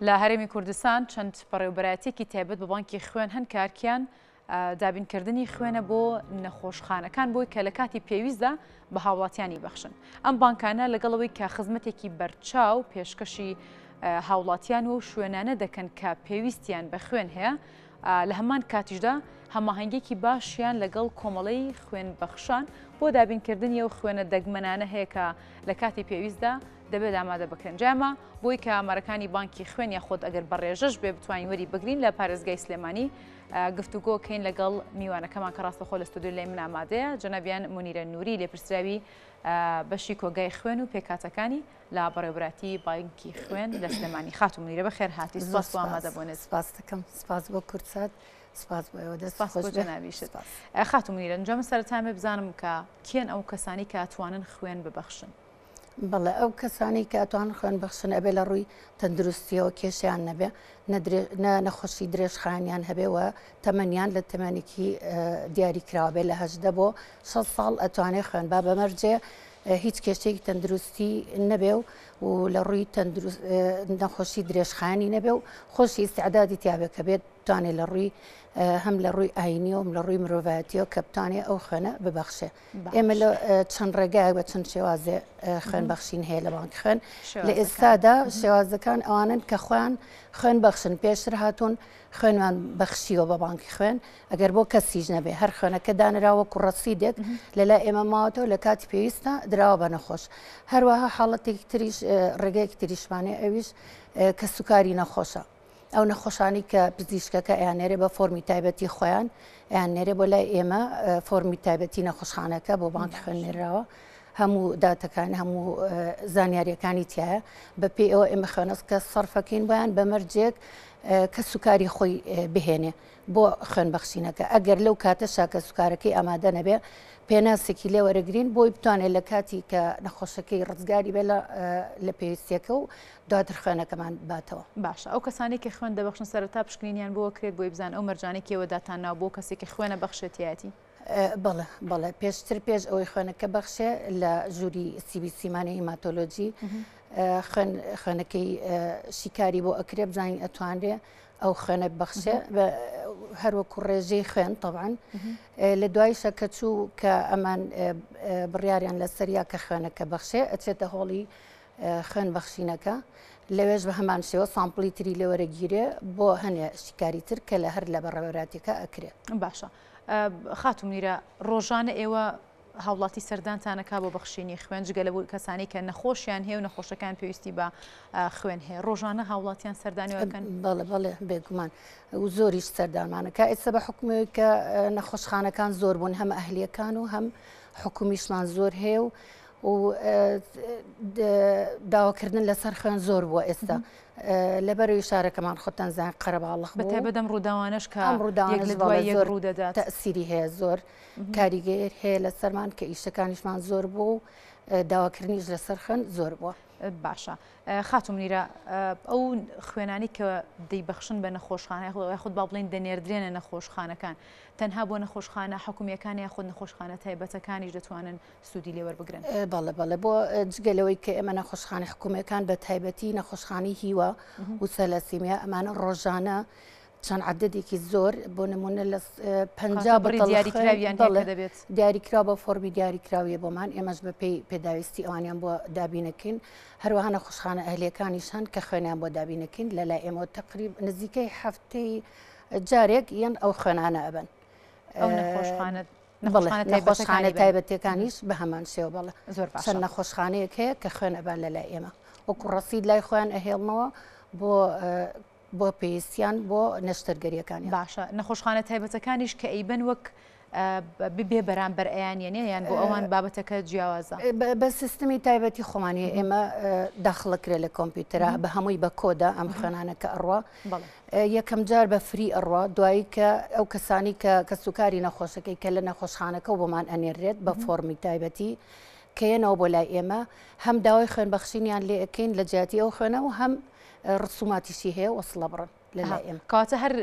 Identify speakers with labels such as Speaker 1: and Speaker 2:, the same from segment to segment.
Speaker 1: لە هەرێمی کوردستان چەند بەڕێوەبەرایەتیەکی تایبەت بە بانکی خوێن هەن کە ئەرکیان دابینکردنی خوێنە بۆ نەخۆشخانەکان بۆی کە لە کاتی پێویستدا بە هاوڵاتیانی بەخشن. ئەم بانکانە لەگەڵەوەی کە خزمەتێکی بەرچاو پێشکەشی هاوڵاتیان و شوێنانە دەکەن کە پێویستیان بە خوێن هەیە، لە هەمان کاتیشدا هەماهەنگیەکی باشیان لەگەڵ کۆمەڵەی خوێنبەخشان بۆ دابینکردنی ئەو خوێنە دەگمەنانە هەیە کە لە کاتی پێویستدا دەبێت ئامادە بکرێن. جا ئەمە بۆی کە ئامارەکانی بانکی خوێن یاخود ئەگەر بە ڕێژەش بێ بتوانین وەری بگرین لە پارێزگای سلێمانی گفتوگۆ کەین لەگەڵ میوانەکەمان کە ڕاستەخۆ لە ستۆدیۆ لای من ئامادەیە جەنابیان مونیرە نوری لێپرسراوی بەشی کۆگای خوێن و پێکهاتەکانی لە بەڕێوەبەرایەتی بانکی خوێن لە سلێمانی. خاتوو منیرە بەخێر هاتی، سپاس بۆ ئامادەبوونت.
Speaker 2: سپاس دەکەم، سپاس بۆ کوردسات، سپاس بۆ ئێوە، دەست
Speaker 1: سپاس
Speaker 2: خۆش
Speaker 1: بۆ
Speaker 2: بێ.
Speaker 1: جەنابیشت. خاتوو منیرە جا من سەرەتا ئەمەوێ بزانم کە کێن ئەو کەسانەی کە ئەتوانن خوێن ببەخشن؟
Speaker 2: بەڵێ ئەو کەسانەی کە ئەتوانن خوێن بەخشن ئەبێ لە ڕووی تەندروستیەوە کێشەیان نەبێ، نە نەخۆشی درێژخایەنیان هەبێ و تەمەنیان لە تەمەنێکی دیاریکراوە بێ لە 18 بۆ 6 ساڵ ئەتوانێ خوێن با بە مەرجێ هیچ کێشەیەکی تەندروستی نەبێ و و لە ڕووی تەندروست نەخۆشی درێژخایەنی نەبێ و خۆشی ئیستعدادی تیابێ کە بێت بتوانێ لە ڕووی هەم لە ڕووی ئاینیەوە لە ڕووی مرۆڤایەتیەوە کە بتوانێ ئەو خوێنە ببەخشێ. ئێمە لە چەند ڕێگایەک بە چەند شێوازێ خوێن بەخشین هەیە لە بانک خوێن لە ئێستادا شێوازەکان ئەوانن کە خۆیان خوێن بەخشن پێشتر هاتوون خوێنمان بەخشیوە بە بانکی خوێن ئەگەر بۆ کەسیش نەبێ هەر خوێنەکە دانراوە وەکو ڕەسیدێک لە لای ئێمە ماوەتەوە لە کاتی پێویستە دراوە بە نەخۆش هەروەها حاڵەتێکی تریش ڕێگەیەکی تریشمانەیە ئەویش کەسوکاری نەخۆشە ئەو نەخۆشانی کە پزیشکەکە ئەیاننێرێ بە فۆرمی تایبەتی خۆیان ئەیاننێرێ بۆ لای ئێمە فۆرمی تایبەتی نەخۆشخانەکە بۆ بانکی خوێن نێراوە هەموو داتەکان هەموو زانیاریەکانی تایە بە پێی ئەوە ئێمە خوێنەکە سەرفەکەین بۆیان بە مەرجێک کەسوکاری خۆی بهێنێ بۆ خوێن بەخشینەکە ئەگەر لەو کاتەشا کەسوکارەکەی ئامادە نەبێ پێناسێکی لێ وەرەگرین بۆی بتوانێت لە کاتی کە نەخۆشەکەی ڕزگاری بێ لە پێویستیەکە و دواتر خوێنەکەمان باتەوە.
Speaker 1: باشە ئەو کەسانەی کە خوێن دەبەخشن سەرەتا پشکنینیان بۆ ئەکرێت بۆی بزانن ئەو مەرجانەی کە ئێوە داتان ناوە بۆ کەسێک کە خوێنە بەخشێت تیایەتی؟
Speaker 2: بەڵێ بەڵێ پێشتر پێش ئەوەی خوێنەکە بەخشێ لە ژووری CBC مانە هیماتۆلۆجی خوێن خوێنەکەی شیکاری بۆ ئەکرێ بزانین ئەتوانرێ ئەو خوێنە بەخشێ هەروەکو ڕێژەی خوێن طبعا لە دوایشە کە چوو کە ئەمان بڕیاریان لەسەریا کە خوێنەکە بەخشێ ئەچێتە هۆڵی خوێن بەخشینەکە لەوێش بە هەمان شێوە sample ی تری لێوەرەگیرێ بۆ هەنێ شیکاری تر کە لە هەر لە بەڕێوەراتیەکە ئەکرێ.
Speaker 1: باشە خاتوو منیرە ڕۆژانە ئێوە هاوڵاتی سەردانتان ئەکا بۆ بەخشینی خوێن جگە لە کەسانی کە نەخۆشیان هەیە و نەخۆشەکان پێویستی بە خوێن هەیە ڕۆژانە هاوڵاتیان سەردانی ئەکەن؟
Speaker 2: بەڵێ بەڵێ بێگومان و زۆریش سەردانمانەکە ئێستا بە حکومەوەی کە نەخۆشخانەکان زۆر بوون هەم ئەهلیەکان و هەم حکومیشمان زۆر هەیە و و داواکردن لەسەر خوێن زۆر بووە ئێستا لەبەرەوەی شارەکەمان خۆتان زان قەرەباڵخ
Speaker 1: بە تایبەت ئەم ڕووداوانەش کە ئەم ڕووداوانەش لە دوای یەک ڕوو دەدات
Speaker 2: تەئسیری هەیە زۆر کاریگەر هەیە لەسەرمان کە ئیشەکانیشمان زۆر بوو و داواکردنیش لەسەر خوێن زۆر بووە.
Speaker 1: باشە خاتوو منیرە ئەو خوێنانی کە دەیبەخشن بە نەخۆشخانە یاخود با بڵێین دەنێردرێنە نەخۆشخانەکان تەنها بۆ نەخۆشخانە حکومییەکان یاخود نەخۆشخانە تایبەتەکانیش دەتوانن سوودی لێ وەربگرن؟
Speaker 2: بەڵێ بەڵێ بۆ جگە لەوەی کە ئێمە نەخۆشخانە حکوومیەکان بە تایبەتی نەخۆشخانەی هیوا و سەلاسیمیا ئەمانە ڕۆژانە چەند عددێکی زۆر بۆ نمونە لە پ
Speaker 1: بڕی دیاریکراویان
Speaker 2: بەڵێ دەبێت دیاریکراو بە فۆرمی دیاریکراویە بۆمان ئێمەش بە پێی پێداویستی ئەوانیان بۆ دابینەکەین هەروەها نەخۆشخانە ئەهلیەکانیش هەن کە خوێنیان بۆ دابینەکەین لە لای ئێمەوە تقریب نزیکەی هەفتەی جارێک یەن ئەو خوێنانە ئەبن
Speaker 1: ئەو نەخۆشخانە
Speaker 2: نەخۆشخانە تایبەتەکانیش بە هەمان شێوە بەڵێ زۆر چەند نەخۆشخانەیەک هەیە کە خوێن ئەبان لە لای ئێمە وەکو ڕەسید لای خۆیان ئەهێڵنەوە بۆ بۆ پێویستیان بۆ نەشتەرگەریەکانی
Speaker 1: باشە نەخۆشخانە تایبەتەکانیش کە ئەیبەن وەک بێ بەرامبەر ئەیانیەنێ یان بۆ ئەوان بابەتەکە جیاوازە؟
Speaker 2: بە سیستمی تایبەتی خۆمانی ئێمە داخڵەکرێ لە کۆمپیوتەرە بە هەمووی بە کۆدە ئەم خوێنانە کە ئەڕوا یەکەم جار بە free ئەڕوا دوایی کە ئەو کەسانی کە کەسوکاری نەخۆشەکەی کە لە نەخۆشخانەکە بۆمان ئەنێرێت بە فۆرمی تایبەتی کە یەنەوە بۆ لای ئێمە هەم داوای خوێن بەخشینیان لێ ئەکەین لە جیاتی ئەو خوێنە و هەم ڕسوماتیشی هەیە وەسڵە بڕن لە لای ئێمە.
Speaker 1: کەواتە هەر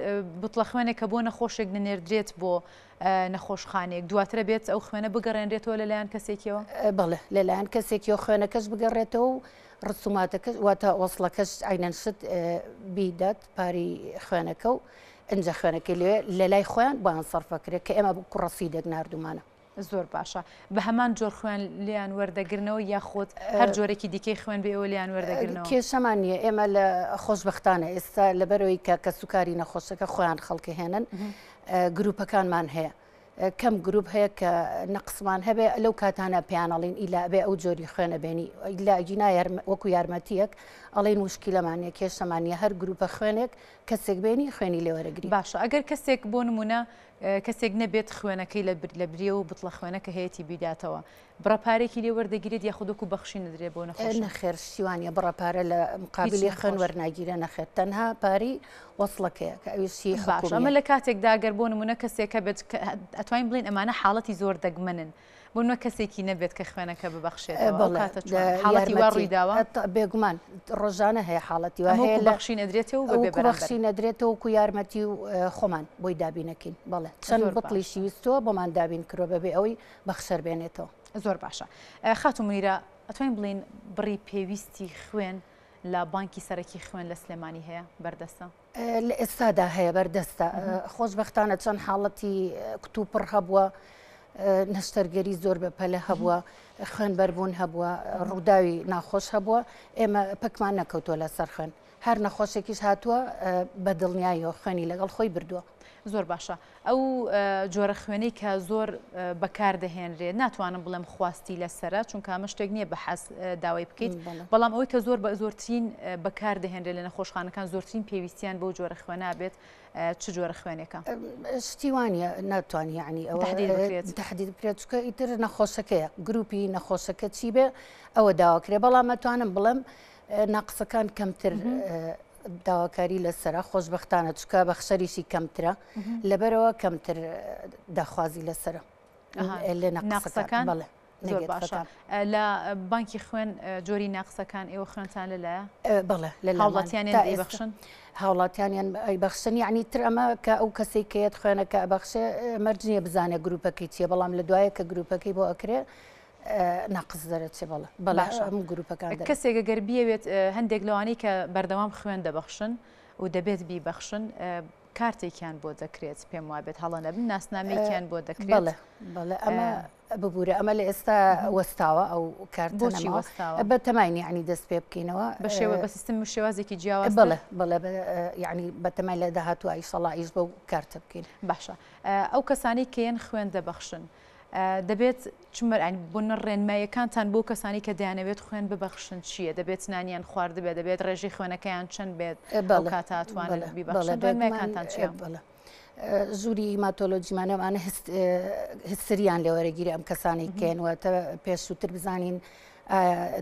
Speaker 1: بتڵە خوێنێک کە بۆ نەخۆشێک دەنێردرێت بۆ نەخۆشخانەیەک دواترە بێت ئەو خوێنە بگەڕێنرێتەوە لەلایەن کەسێکیەوە؟
Speaker 2: بەڵێ لەلایەن کەسێکیەوە خوێنەکەش بگەڕێتەوە و. ڕسوماتەکەش واتە وەسڵەکەش عەینەن شت بیدات پارەی خوێنەکە و ئینجا خوێنەکەی لەوێ لەلای خۆیان بۆیان سەرفەکرێ کە ئێمە وەکو ڕەسیدێک ناردوومانە.
Speaker 1: زۆر باشە بە هەمان جۆر خوێن لێیان وەردەگرنەوە یاخود هەر جۆرێکی دیکەی خوێن بێ ئێوە لێیان وەردەگرنەوە؟
Speaker 2: کێشەمان نییە ئێمە لە خۆشبەختانە ئێستا لەبەرەوەی کە کەسوکاری نەخۆشەکە خۆیان خەڵکەهێنن گروپەکانمان هەیە کەم گروپ هەیە کە نەقسمان هەبێ لەو کاتانە پێیان ئەڵین ئیلا ئەبێ ئەو جۆری خوێنە بێنی ئیلا ئەگینا وەکو یارمەتیەک ئەڵێن مشکلەمان نیە کێشەمان نیە هەر گروپە خوێنێک کەسێک بێنی خوێنی لێ وەرەگری.
Speaker 1: باشە ئەگەر کەسێک بۆ نمونە کەسێک نەبێت خوێنەکەی لە بریە و بتڵە خوێنەکە هەیەتی بیداتەوە بڕە پارێکی لێ وەردەگیرێت یاخود وەکو بەخشین دەدرێت بۆ نەخۆش؟
Speaker 2: نەخێر شتی وا نیە بڕە پارە لە مقابلی خوێن وەرناگیرێ نەخێر تەنها پارەی وەسڵەکەیە کە ئەویش هی
Speaker 1: باشە ئەمە
Speaker 2: حکومیە.
Speaker 1: لە کاتێکدا گەر بۆ نمونە کەسێک هەبێت کە ئەتوانین بڵێین ئەمانە حاڵەتی زۆر دەگمەنن بۆ نمونە کەسێکی نەبێت کە خوێنەکە ببەخشێتەوە ئەو
Speaker 2: بەڵێ
Speaker 1: کاتە چۆن حاڵەتی وا
Speaker 2: یارمەتی
Speaker 1: ڕووی داوە؟
Speaker 2: بێگومان ڕۆژانە هەیە حاڵەتی وا
Speaker 1: ئەمە
Speaker 2: هەیە
Speaker 1: وەکو
Speaker 2: لە
Speaker 1: بەخشین ئەدرێتەوە و بەبێ
Speaker 2: وەکو
Speaker 1: بەرامبەر؟
Speaker 2: بەخشین ئەدرێتەوە وەکو یارمەتی و خۆمان بۆی دابینەکەین بەڵێ چەند
Speaker 1: زۆر
Speaker 2: بتڵیشی
Speaker 1: باشە.
Speaker 2: ویستووە بۆمان دابین کردووە بەبێ ئەوەی بەخشەر بێنێتەوە.
Speaker 1: زۆر باشە خاتوو منیرە ئەتوانین بڵێین بڕی پێویستی خوێن لە بانکی سەرەکی خوێن لە سلێمانی هەیە بەردەستە؟
Speaker 2: لە ئێستادا هەیە بەردەستە خۆشبەختانە چەند حاڵەتی کتوپڕ هەبووە نەشتەرگەری زۆر بە پەلە هەبووە خوێن بەربوون هەبووە ڕووداوی ناخۆش هەبووە ئێمە پەکمان نەکەوتووە لەسەر خوێن هەر نەخۆشێکیش هاتووە بە دڵنیاییەوە خوێنی لەگەڵ خۆی بردووە.
Speaker 1: زۆر باشە ئەو جۆرە خوێنەی کە زۆر بەکار دەهێنرێت ناتوانم بڵێم خواستی لەسەرە چونکە ئەمە شتێک نییە بە حەز داوای بکەیت بەڵام ئەوەی کە زۆر بە زۆرترین بەکار دەهێنرێت لە نەخۆشخانەکان زۆرترین پێویستیان بەو جۆرە خوێنە بێت چ جۆرە خوێنێکە؟
Speaker 2: شتی وا نییە ناتوانانی یعنی ئەوە
Speaker 1: تحدید بکرێت
Speaker 2: تحدید بکرێت چونکە ئیتر نەخۆشەکەیە گروپی نەخۆشەکە چی بێ ئەوە داواکرێ بەڵام ئەتوانم بڵێم ناقسەکان کەمتر داواکاری لەسرە خۆشببختانە چکە بەخشەریشی کەمترە لەبەرەوە کەمتر داخوازی لەسرە لە
Speaker 1: ناقسەکان
Speaker 2: بەڵێ
Speaker 1: زۆر باشە لە بانکی خوێن جۆری ناقسەکان ئێوە خوێنتان لەلایە
Speaker 2: بەڵێ لە
Speaker 1: هاوڵاتیانیان ئەیبەخشن
Speaker 2: هاوڵاتیانیان ئەیبەخشن یعنی تر ئەمە کە ئەو کەسێک کەیەت خوێنەکە ئەبەخشێ مەرج نییە بزانێ گروپەکەی چییە بەڵام لە دوایە کە گروپەکەی بۆ ئەکرێ ناقس دەرەچێ بەڵێ بەڵێ
Speaker 1: باشە
Speaker 2: هەموو گروپەکان دەرەچێ.
Speaker 1: کەسێک گەر بیەوێت هەندێک لەوانەی کە بەردەوام خوێن دەبەخشن و دەبێت بیبەخشن کارتێکیان بۆ دەکرێت پێم وابێت هەڵە نەبم ناسنامەیەکیان بۆ دەکرێت.
Speaker 2: بەڵێ بەڵێ ئەمە ببوورە ئەمە لە ئێستا وەستاوە ئەو کارتە
Speaker 1: بۆچی
Speaker 2: نەماوە
Speaker 1: وەستاوە؟
Speaker 2: بە تەماین یعنی دەست پێ بکەینەوە
Speaker 1: بە شێوە بە سیستم و شێوازێکی جیاوازتر؟
Speaker 2: بەڵێ بەڵێ یعنی بە تەمای لە داهاتوو ئیشەڵا ئیش بەو کارتە بکەین.
Speaker 1: باشە ئەو کەسانەی کە یەن خوێن دەبەخشن دەبێت چ مەرانی بۆ نە ڕێنماییەکانتان بۆ کەسانی کە دەیانەوێت خوێن ببەخشن چییە؟ دەبێت نانیان خواردبێت، دەبێت ڕێژەی خوێنەکەیان چەند بێت ئەو کاتە ئەتوانن بیبەخشن؟ ڕێنمایەکانتان چییە؟
Speaker 2: ژووری هیماتۆلۆجیمانە ئەمانە هستریان لێ وەرەگیرێ ئەم کەسانەی کێن واتە پێشووتر بزانین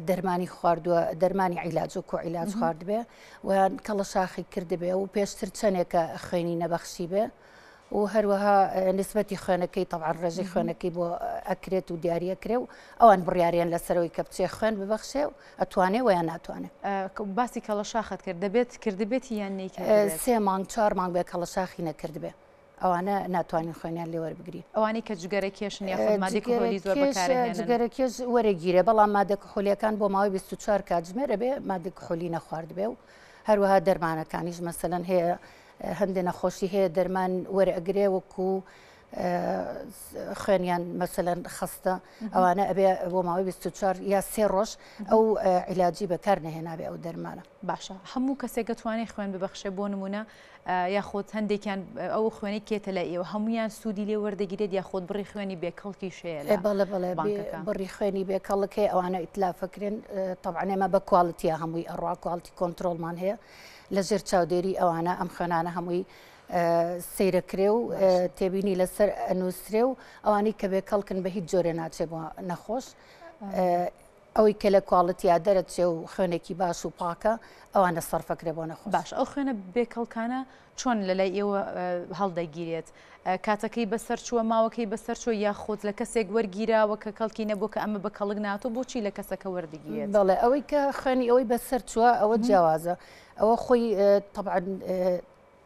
Speaker 2: دەرمانی خواردووە دەرمانی عیلاج و کۆ عیلاج خواردبێ و کەڵە شاخی کردبێ و پێشتر چەندێکە خوێنی نەبەخشی بێ و هەروەها نسبەتی خوێنەکەی تەبعەن ڕێژەی خوێنەکەی بۆ ئەکرێت و دیاری ئەکرێ و ئەوان بڕیاریان لەسەرەوەی کە بچێ خوێن ببەخشێ و ئەتوانێ وە یان ناتوانێ.
Speaker 1: باسی کەڵەشاخت کرد دەبێت کردبێتی یان نەیکردبێت؟
Speaker 2: سێ مانگ چوار مانگ بێ کەڵەشاخی نەکردبێ ئەوانە ناتوانین خوێنیان لێ وەربگرین.
Speaker 1: ئەوانەی کە جگەرە کێشن یاخود مادەی کحولی زۆر بەکارئەهێنن؟
Speaker 2: جگەرە کێش وەرەگیرێ بەڵام مادە کحولیەکان بۆ ماوەی 24 کاتژمێر ئەبێ مادە کحولی نەخواردبێ و هەروەها دەرمانەکانیش مەسەلەن هەیە هەندێ نەخۆشی هەیە دەرمان وەرئەگرێ وەکو خوێنیان مەسەلەن خەستە ئەوانە ئەبێ بۆ ماوەی 24 یا سێ ڕۆژ ئەو عیلاجی بەکار نەهێنابێ ئەو دەرمانە.
Speaker 1: باشە هەموو کەسێک دەتوانێت خوێن ببەخشێ بۆ نمونە یاخود هەندێکیان ئەو خوێنەی کێتە لای ئێوە هەمویان سوودی لێ وەردەگیرێت یاخود بڕی خوێنی بێکەڵکیش هەیە لە
Speaker 2: بەڵێ بەڵێ
Speaker 1: بانکەکە؟
Speaker 2: بڕی خوێنی بێکەڵک هەیە ئەوانە ئیتلافەکرێن تەبعەن ئێمە بە quality ە هەمووی ئەڕوا quality control مان هەیە لە ژێر چاودێری ئەوانە ئەم خوێنانە هەمووی سەیرەکرێ و تێبینی لەسەر ئەنووسرێ و ئەوانەی کە بێ کەڵکن بە هیچ جۆرێ ناچێ بۆ نەخۆش ئەوەی کە لە quality یا دەرەچێ و خوێنێکی باش و پاکە ئەوانە سەرفەکرێ بۆ نەخۆش.
Speaker 1: باش ئەو خوێنە بێکەڵکانە چۆن لەلای ئێوە هەڵدەگیرێت؟ کاتەکەی بەسەر چووە ماوەکەی بەسەر چووە یاخود لە کەسێک وەرگیراوە کە کەڵکی نەبووە کە ئەمە بە کەڵک ناتۆ بۆچی لە کەسەکە وەردەگیرێت؟
Speaker 2: بەڵێ ئەوەی کە خوێنی ئەوەی بەسەر چووە ئەوە جیاوازە ئەوە خۆی تەبعەن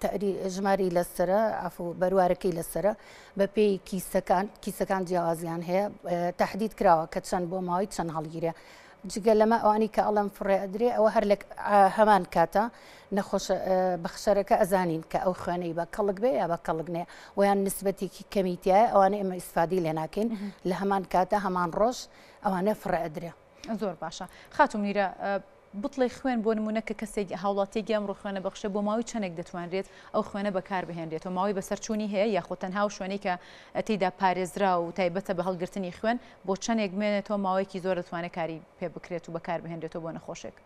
Speaker 2: تەری ژماری لەسەرە عەفو بەروارەکەی لەسەرە بە پێی کیسەکان کیسەکان جیاوازیان هەیە تەحدید کراوە کە چەند بۆ ماوەی چەند هەڵگیرێ. جگە لەمە ئەوانی کە ئەڵێم فڕێ ئەدرێ ئەوە هەر لە هەمان کاتە نەخۆش بەخشەرەکە ئەزانین کە ئەو خوێنەی بە کەڵک بێ یا بە کەڵک نێ ویان نسبەتێکی کەمی تایە ئەوانە ئێمە ئیسفادی لێ ناکەین لە هەمان کاتە هەمان ڕۆژ ئەوانە فڕێ ئەدرێ.
Speaker 1: زۆر باشە خاتوو منیرە بتڵی خوێن بۆ نمونە کە کەسێک هاوڵاتیەکی ئەمڕۆ خوێنە بەخشێ بۆ ماوەی چەندێک دەتوانرێت ئەو خوێنە بەکاربهێنرێتەوە ماوەی بەسەرچوونی هەیە یاخود تەنها ئەو شوێنەی کە تێیدا پارێزراو و تایبەتە بە هەڵگرتنی خوێن بۆ چەندێک بمێنێتەوە ماوەیەکی زۆر دەتوانێت کاری پێ بکرێت و بەکاربهێنرێتەوە بۆ نەخۆشێک؟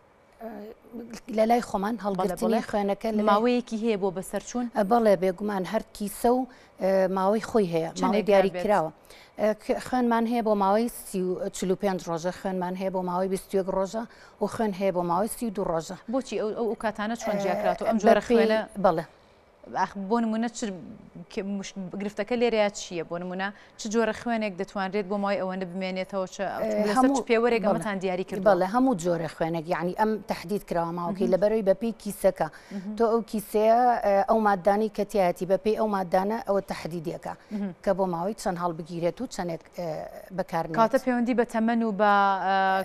Speaker 2: لە لای خۆمان هەڵگرتنی خوێنەکە
Speaker 1: لە ماوەیەکی هەیە بۆ بەسەرچوون؟
Speaker 2: بەڵێ بێگومان هەر کیسە و ماوەی خۆی هەیە ماوەی دیاری کراوە. خوێنمان هەیە بۆ ماوەی 45 ڕۆژە خوێنمان هەیە بۆ ماوەی 21 ڕۆژە و خوێن هەیە بۆ ماوەی 32 ڕۆژە.
Speaker 1: بۆچی ئەو ئەو کاتانە چۆن جیاکراتەوە ئەم جۆرە خوێنە؟
Speaker 2: بەڵێ.
Speaker 1: ئاخ بۆ نمونە چ گرفتەکە لێرەیە چییە بۆ نمونە چ جۆرە خوێنێک دەتوانرێت بۆ ماوەی ئەوەندە بمێنێتەوە چ هەموو پێوەرێک ئەمەتان دیاری کرد
Speaker 2: بەڵێ هەموو جۆرە خوێنێک یعنی ئەم تهدید کراوە ماوەکەی لەبەرەوەی بەپێی کیسەکە تۆ ئەو کیسەیە ئەو مادانی کە تایەتی بەپێی ئەو مادانە ئەوە تهدیدەکە کە بۆ ماوەی چەند هەڵبگیرێت و چەندێک بەکار نێت.
Speaker 1: کەواتە پەیوەندی بە تەمەن و بە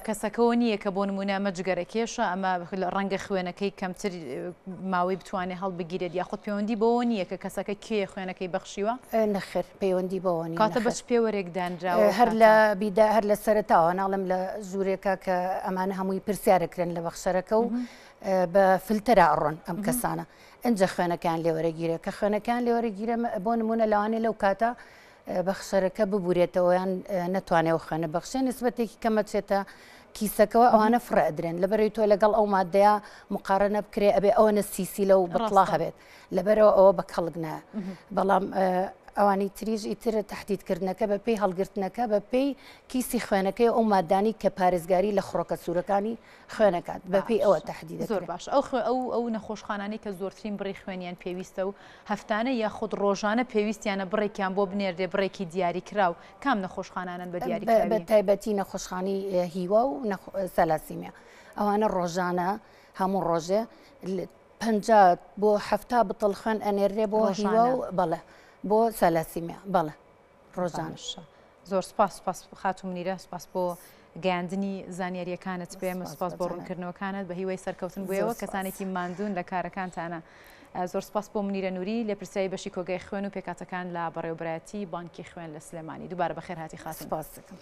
Speaker 1: کەسەکەوە نییە کە بۆ نموونە ئەمە جگەرەکێشە ئەمە ڕەنگە خوێنەکەی کەمتر ماوەی بتوانێت هەڵبگیرێت یاخود پەیوەندی بەوە نییە کە کەسەکە کێیە خوێنەکەی بەخشیوە؟
Speaker 2: نەخێر پەیوەندی بەوە نییە.
Speaker 1: کەواتە بە چ پێوەرێک دانراوە؟
Speaker 2: هەر لە بیدا هەر لە سەرەتاوە ناڵێم لە ژوورێکە کە ئەمانە هەمووی پرسیارەکرێن لە بەخشەرەکە و بە فلتەرا ئەڕۆن ئەم کەسانە ئینجا خوێنەکەیان لێوەرەگیرێ کە خوێنەکەیان لێوەرەگیرێ بۆ نموونە لەوانەیە لەو کاتە بەخشەرەکە ببورێتەوە یان نەتوانێ ئەو خوێنە بەخشێ نسبەتێکی کەمە چێتە کیسەکەوە ئەوانە فڕێ ئەدرێن لەبەرەوەی تۆ لەگەڵ ئەو مادەیە مقارنە بکرێ ئەبێ ئەوەنە سیسی لەو بتڵا هەبێت لەبەرەوە ئەوە بە کەڵک نایە بەڵام ئەوانی تریش ئیتر تهدیدکردنەکە بە پێی هەڵگرتنەکە بە پێی کیسی خوێنەکەی ئەو مادانی کە پارێزگاری لە خڕۆکە سوورەکانی خوێنەکات بە پێی ئەوە تهدید
Speaker 1: زۆر باش ئەو ئەو ئەو نەخۆشخانانەی کە زۆرترین بڕی خوێنیان پێویستە و هەفتانە یاخود ڕۆژانە پێویستیانە بڕێکیان بۆ بنێردرێ بڕێکی دیاریکراو، کام نەخۆشخانانەن بە دیاریکراوی؟
Speaker 2: بە تایبەتی نەخۆشخانەی هیوا و سالاسیمیا ئەوانە ڕۆژانە هەموو ڕۆژێ 50 بۆ 70 بتڵ خوێن ئەنێرێ بۆ هیوا و بەڵێ بۆ سالاسیمیا بەڵێ.
Speaker 1: ڕۆژان. زۆر سپاس سپاس خاتوو منیرە سپاس بۆ گەیاندنی زانیاریەکانت پێ ئێمە سپاس بۆ ڕوونکردنەوەکانت بە هیوای سەرکەوتن بۆیەوە کەسانێکی ماندوون لە کارەکانتانە زۆر سپاس بۆ منیرە نوری لێپرسراوی بەشی کۆگای خوێن و پێکاتەکان لە بەڕێوەبەرایەتی بانکی خوێن لە سلێمانی دووبارە بەخێرهاتی خاتوون.
Speaker 2: سپاس دەکەم.